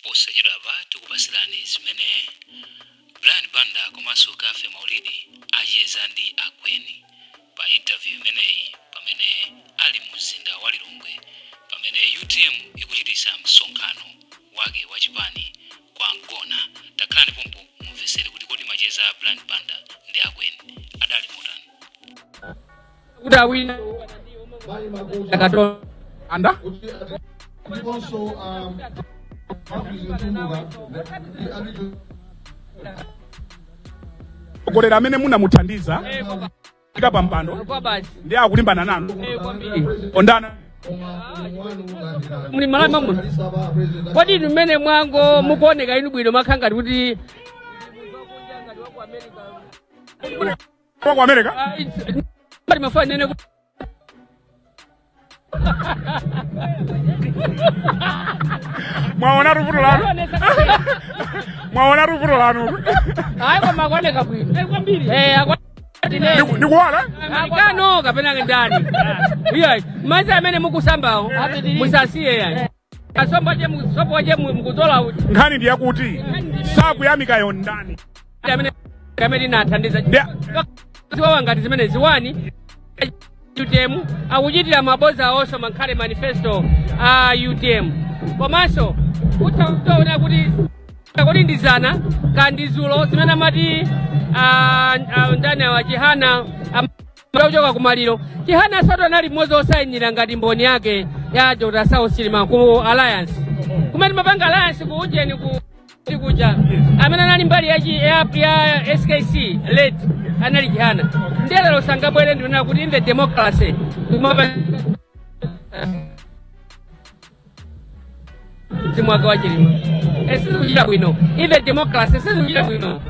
Posachedwapa tikupasirani zimene Brian Banda komanso Kafe Maulidi acheza ndi Akweni pa interview imeneyi pamene ali mu mzinda wa Lilongwe, pamene UTM ikuchitisa msonkhano wake wa chipani kwa Mgona. Takhalani pompo mumvesere kuti kodi macheza a Brian Banda ndi Akweni adali motani. Kuti awina akato anda. Ndiponso Mtumbuka ndi ati Golera amene munamuthandiza fika pa mpando. Kwa basi. Ndi akulimbana nanu. Kwambiri. Ondana. Muli Malawi mamuno. Kodi inu mmene mwango mukuoneka inu bwino, makhala ngati kuti Kwa ku America. Ah, ngati mafuna nene Mwaona vuto lanu, mwaona vuto lanu. Ayi, koma akuoneka bwino kwambiri. Ndikuwala. Amerikano kapena ndani? Iya, madzi amene mukusambawo musasiye yani. Asombo je, sopo je mukuzola uti. Nkhani ndi yakuti sakuyamikayo ndani? Amene inathandiza ziwawa ngati zimene ziwani UTM akuchitira maboza awonso mankhale manifesto a UTM, komanso utha kuona kuti kodi ndizana kandi zulo zimene amati ndani awa, Chihana kuchoka kumaliro. Chihana sato anali mmodzi osayinira ngati mboni yake ya Dr. Saulos Chilima ku alliance, kumene mapanga alliance ku ujeni ku kuja, amene anali mbali ya SKC late anali Chihana. Ndiye lero sangabwere ndionera kuti in the democracy kumapa mzimu wake wa Chilima. Sizikuchita bwino in the democracy, sizikuchita bwino.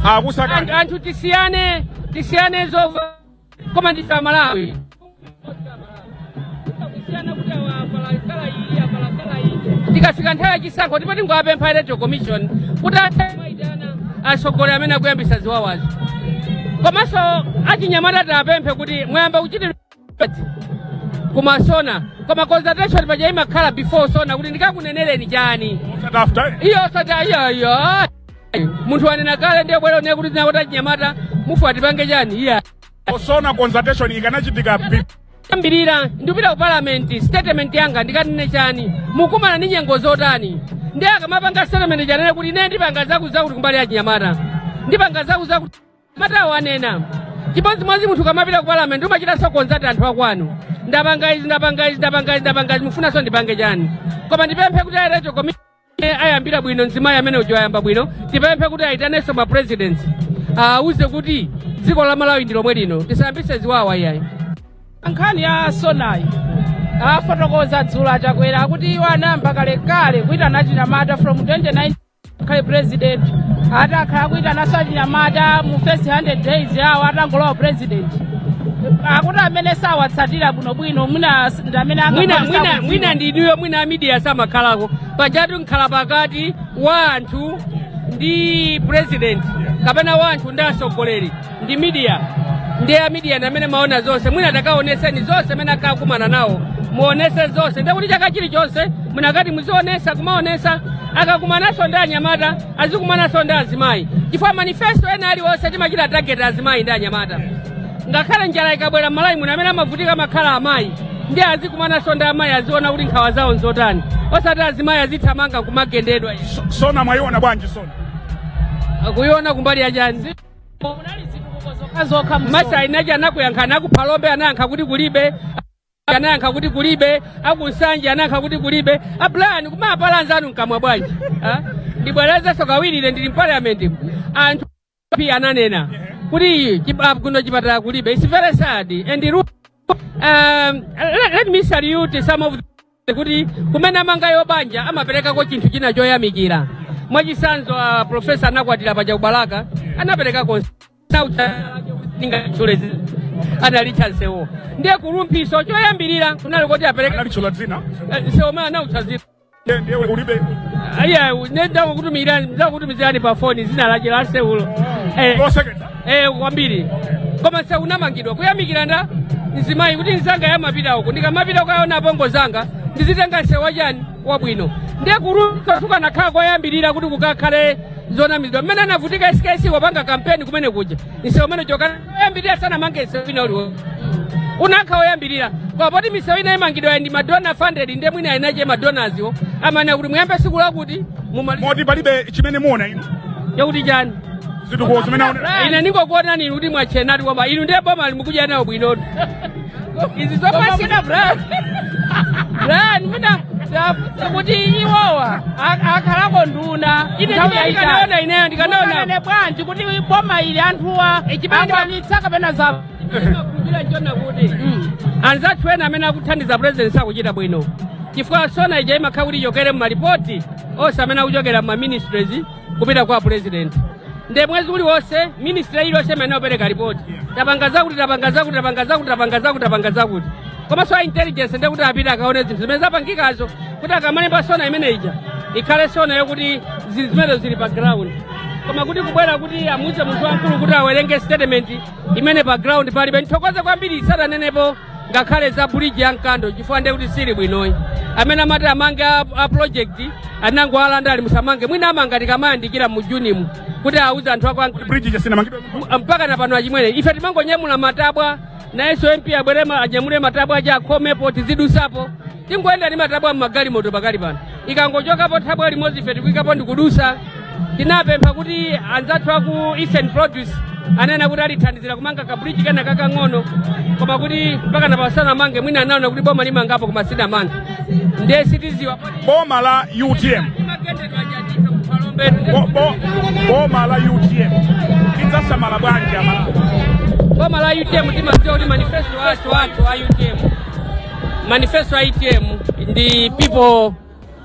Akusaka. Anthu tisiyane, tisiyane zova, koma ndife Amalawi. Kusiyana kuti awa avala colour iyi, avala colour iyi. Tikafika nthawi yachisankho, ndipo tingowapempha Electoral Commission kuti athe maitana atsogoleri amene akuyambisa ziwawazi, komanso achinyamata tiapemphe kuti mwayamba kuchitira kumasona, koma consultation paja imakhala before sona kuti ndikakunenereni chani. Osati after. Iyo osati iyo iyo munthu wanena kale, ndiye bwera unene kuti zinakuti achinyamata mufu atipange chani, iya. Osona consultation ikanachitika Ambirira ndikupita ku parliament, statement yanga ndikanene chani? Mukumana ndi nyengo zotani? Ndi akamapanga statement chanene kuti ine ndipanga zaku zakuti kumbali ya chinyamata, ndipanga zaku zakuti matawo anena chimodzimodzi. Munthu ukamapita ku parliament umachitanso consult anthu akwanu: ndapanga izi, ndapanga izi, ndapanga izi, ndapanga izi, mufunanso ndipange chani? Koma ndipemphe kuti Electoral Commission ayambira bwino, mzimayi amene uja ayamba bwino. Tipemphe kuti ayitanenso ma presidents, awuze kuti dziko la Malawi ndi lomwe lino, tisayambise ziwawa iyayi. Nkhani ya sonayi afotokoza dzulo Achakwera akuti iwo anayamba kalekale kuitana achinyamata from 2019 khale president, atakhala akuitananso achinyamata mu first 100 days yawo atangolowa president, akuti amene sawatsatira bwinobwino mwina ndi amene mwina angakwanisa mwina kudziwa. Mwina ndinuyo, mwina a media samakhalako pajatu nkhala pakati wa anthu ndi president kapena wa anthu ndi atsogoleri ndi media, ndi a media ndi amene maona zonse. Mwina takaoneseni zonse amene akakumana nawo, muonese zonse, ndekuti chaka chilichonse munakati muzionesa, kumaonesa akakumananso ndi anyamata, azikumananso ndi azimayi, chifukwa manifesto ena aliwonse timachita target azimayi ndi anyamata. Ngakhale njala ikabwera m'Malawi muno, amene amavutika amakhala amayi, ndi azikumananso ndi amayi, aziona kuti nkhawa zawo nzotani, osati azimayi azithamanga nkumagendedwa. Sona mwayiona bwanji sona? Akuiona kumbali yachani? Munali zitukuko zokhazokha mu Masa inachi anakuyankhani, akuPhalombe anayankha kuti kulibe, anayankha kuti kulibe, akuNsanje anayankha kuti kulibe. Abrian kumapala anzanu mkamwa bwanji? Ah? Ndibwerezenso kawiri, ine ndili mparliament, anthu P ananena kuti kuno chipatala kulibe. It's very sad and let me salute some of the kuti kumene amangayo banja amaperekako chinthu china choyamikira. Mwachisanzo, professor anakwatira paja kuBalaka, anaperekako ningatchule analitcha nsewo, ndiye kuLumphiso choyambirira kunali kuti apereke Analitchula dzina? Nsewo mene anautcha zina. Ndiye ulibe. Iya, ndakutumizirani pa foni zina lake la sewulo. Loseketsa. Kwambiri, koma nsewu unamangidwa kuyamikira nda mzimayi kuti nzanga yamapita uku, ndikamapita kukaona apongo zanga ndizitenga nsewu wachani wabwino. Ndiye kuruka tukanakhala koyambirira kuti kukakhale zonamizidwa. Mmene anavutika SKC wapanga kampeni kumene kuja, msewu umene chokana oyambirira sanamange msewu ina uliwonse, unakha oyambirira. Koma poti misewu ina imangidwa ndi ma donor funded, ndiye mwina inache ma donors wo amanena kuti muyambe siku lakuti mumali. Moti palibe chimene muona inu? Yakuti chani? Zitukuko zimene aona. Ine ningokuonani inu kuti mwachenati, koma inu ndiye boma mukudya nawo bwinotu izi Koma zopasi. mwina Brian, Brian, mwina tafunsa kuti iwowa akhalako nduna Ine nthawi chimene yayitali. ndikanaona ineyo, ndikanaona Munganene bwanji kuti boma ili anthuwa Chimene akwanitsa kapena za Kuchira nchona kuti anzathu ena amene akuthandiza president sakuchita bwino, chifukwa SONA ija imakhala kuti ichokere mmalipoti onse amene akuchokera mma ministries kupita kwa president. Nde mwezi uliwonse ministry iliyonse imene opereka ripoti, tapanga zakuti, tapanga zakuti, tapanga zakuti, tapanga zakuti, tapanga zakuti. Komanso a intelligence ndiye kuti apite akaone zinthu zimene zapangikazo, kuti akamalemba SONA imene ija ikhale SONA yokuti zinthu zimenezo zili pa ground. Koma kuti kubwera kuti amuze munthu wamkulu kuti awerenge statement imene pa ground palibe. Nthokoze kwambiri sananenepo ngakhale za bridge ya Mkando, chifukwa ndiye kuti sili bwinoyi. Amene amati amange a project anango alanda ali musamange, mwina amanga tikamayandikira mu Junimu kuti auze anthu ako Bridge ija sinamangidwe. Mpaka na pano, achimwene, ife timangonyamula matabwa. Nayenso MP abwere anyamule matabwa aja akhomepo, tizidusapo. Tingoyenda ndi matabwa mmagalimoto pakali pano. Ikangochokapo thabwa limodzi, ife tikuyikapo ndikudusa. Tinapempha kuti anzathu aku Eastern Produce anena kuti alithandizira kumanga ka bridge kena kakang'ono, koma kuti mpaka na pasanamange. Mwina anaona kuti boma limangapo, koma sinamange, ndiye sitiziwa. Boma la UTM, boma la UTM lidzasamala bwanji Amalawi? Boma la UTM, timadziwa kuti manifesto athu a UTM, manifesto a UTM ndi people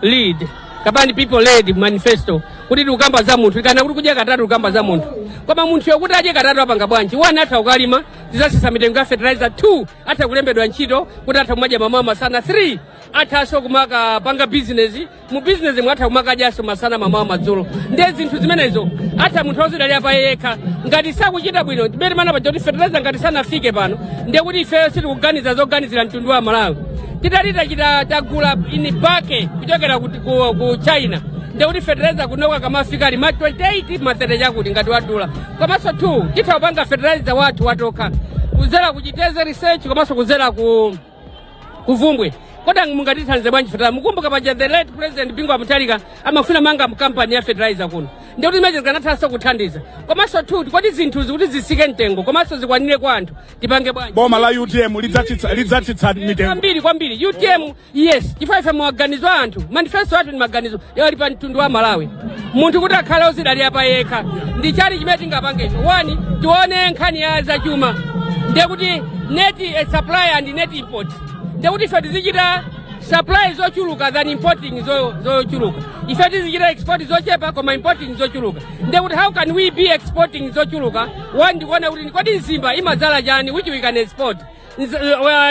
lead kapena ndi people led manifesto, kuti tikukamba za munthu ikana kuti kudya katatu, tikukamba za munthu. Koma munthu yokuti adye katatu apanga bwanji? One, atha kukalima, tidzasisa mitengo ya fertilizer. Two, atha kulembedwa ntchito kuti atha kumadya mamawa, masana. Three, athanso kumakapanga business, mu business mwatha kumakadyanso masana, mamawa, madzulo. Ndiye zinthu zimenezo atha munthu wozidalira pa yekha. Ngati sakuchita bwino, timene mana paja kuti fertilizer ngati sanafike pano, ndiye kuti ifeyo sitikuganiza zoganizira mtundu wa Malawi. Titati tachita tagula in bulk kuchokera ku China, ndiye kuti fertilizer kunoka kamafika ali ma 28, ma 30 chakuti ngati wadula. Komanso two, titha kupanga fertilizer wathu watokha kuzera ku Chitedze Research komanso kuzera ku kuvumbwe. Kodi mungatithandize bwanji fertilizer? Mukumbuka paja the late President Bingu Mutharika amafuna manga mkampani ya fertilizer kuno, ndiye kuti zimene zikanathanso kuthandiza. Komanso two, kodi zinthuzi kuti zisike mtengo komanso zikwanire kwa anthu tipange bwanji? Boma la UTM lidzatsitsa mitengo? Kwambiri kwambiri, UTM yes, chifukwa ife maganizo a anthu, manifesto athu ndi maganizo yali pa mtundu wa Malawi, munthu kuti akhale ozidalira pa yekha. Ndi chani chimene tingapange ife? One, tione nkhani ya zachuma, ndiye kuti net supply and net import, ndiye kuti ife tizichita supply zochuluka than importing zochuluka. Ife tizichita export zochepa koma importing zochuluka. Ndiye kuti how can we be exporting zochuluka? One, ndikuona kuti kodi Mzimba imadzala chani which we can export?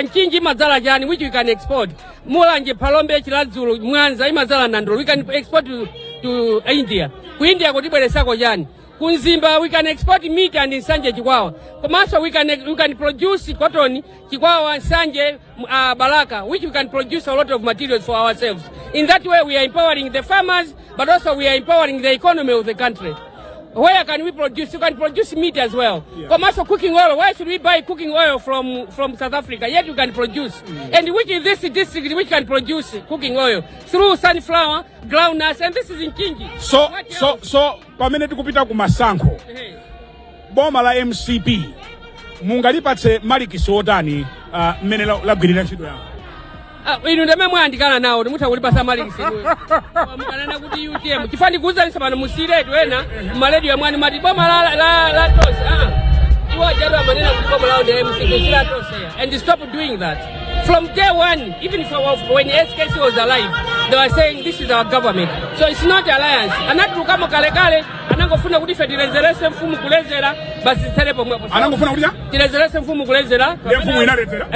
Mchinji imadzala chani which we can export? Mulanje, Phalombe, Chiradzulu, Mwanza imadzala nandolo, we can export to India. Ku India kutibweresako chani? Ku Mzimba we can export meat and Nsanje, Chikwawa. Komanso we can produce cotton, Chikwawa, Nsanje, Balaka, which we can produce a lot of materials for ourselves. In that way we are empowering the farmers, but also we are empowering the economy of the country. Where can we produce? You can produce meat as well. Komanso cooking oil. Why should we buy cooking oil from South Africa? Yet we can produce. And which is this district which can produce cooking oil? Through sunflower, groundnuts, and this is in Mchinji. So What so else? So pamene tikupita ku masankho, boma la MCP mungalipatse malikisi otani mmene lagwirira ntchito yawo? Ah, inu ndamene mwayandikana nawo, timutha kulipasa malikisi inuyo. Mukanena kuti UTM, chifukwa ndikuwuzaninso pano musiretu ena mmarediyo mwani mati boma la Tonse. Ah, iwo ajatu amanena kuti boma lawo ndi MCP, si la Tonse. And stop doing that. From day one, even for, when SKC was alive, they were saying this is our government, so it's not alliance. Anatulukamo kalekale. Anangofuna kuti ife tilezerese mfumu kulezera, basi zitsere pomwepo. Anangofuna kuti cha? Tilezerese mfumu kulezera. Ndiye mfumu inalezera?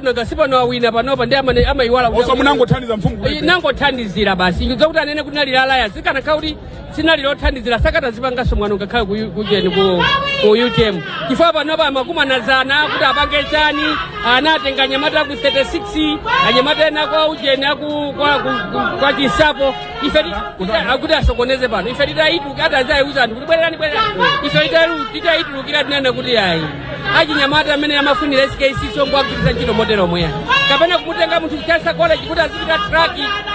Nanga sipano awina panopa, ndi amayiwala kuti Osa munangothandiza mfumu kulezera. Nangothandizira basi, zokuti anene kuti nali alliance, ikanakhala kuti sinali lothandizira sakatazipanganso mwano ngakhale kujeni ku UTM, chifukwa panopa amakumanazana kuti apange chani. Anatenga anyamata ku 36, anyamata ena kwa ujeni aku kwa Chinsapo, ife akuti asokoneze pano. Ife titayituka atazayiuza anthu kuti bwererani, bwererani, ife titayitulukira tinene kuti ayi, achinyamata amene amafunira SKC songo agwiritsa ntchito motero mweya, kapena kumutenga munthu kuchasa college kuti azipita track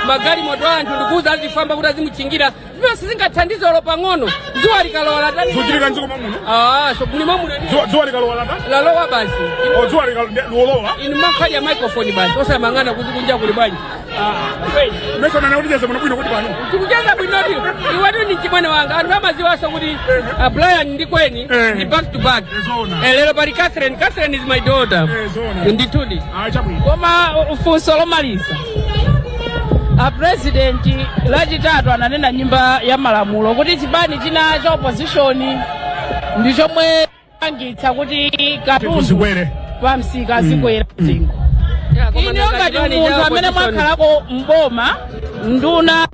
magalimoto anthu ndikuuza azifamba kuti azimutchingira, zimene sizingathandize olo pang'ono. Zuwa likalowa latani? Zuchitika mdziko mwamuno? Ah, so mulimo muno. Dzuwa likalowa lata? Lalowa basi. O, dzuwa likalowa. Inu mankhali ya microphone basi, osamang'ana kuti kunja kuli bwanji. Mesa nana kuti cheza muno bwino kuti pano. Tikucheza bwinoti, iwetu ni chimwene wanga. Anthu amaziwaso kuti Brian ndi Kweni ndi back to back. Zona. Lero pali Catherine. Catherine is my daughter. Zona. Ndithudi. Ah, chabwino. Koma funso lomaliza, a president Lachitatu ananena Nyumba ya Malamulo kuti chipani china cha opposition ndi chomwe pangitsa kuti katundu zikwere pa msika zikwera mtengo. Ine ngati munthu amene mwakhalako mboma, nduna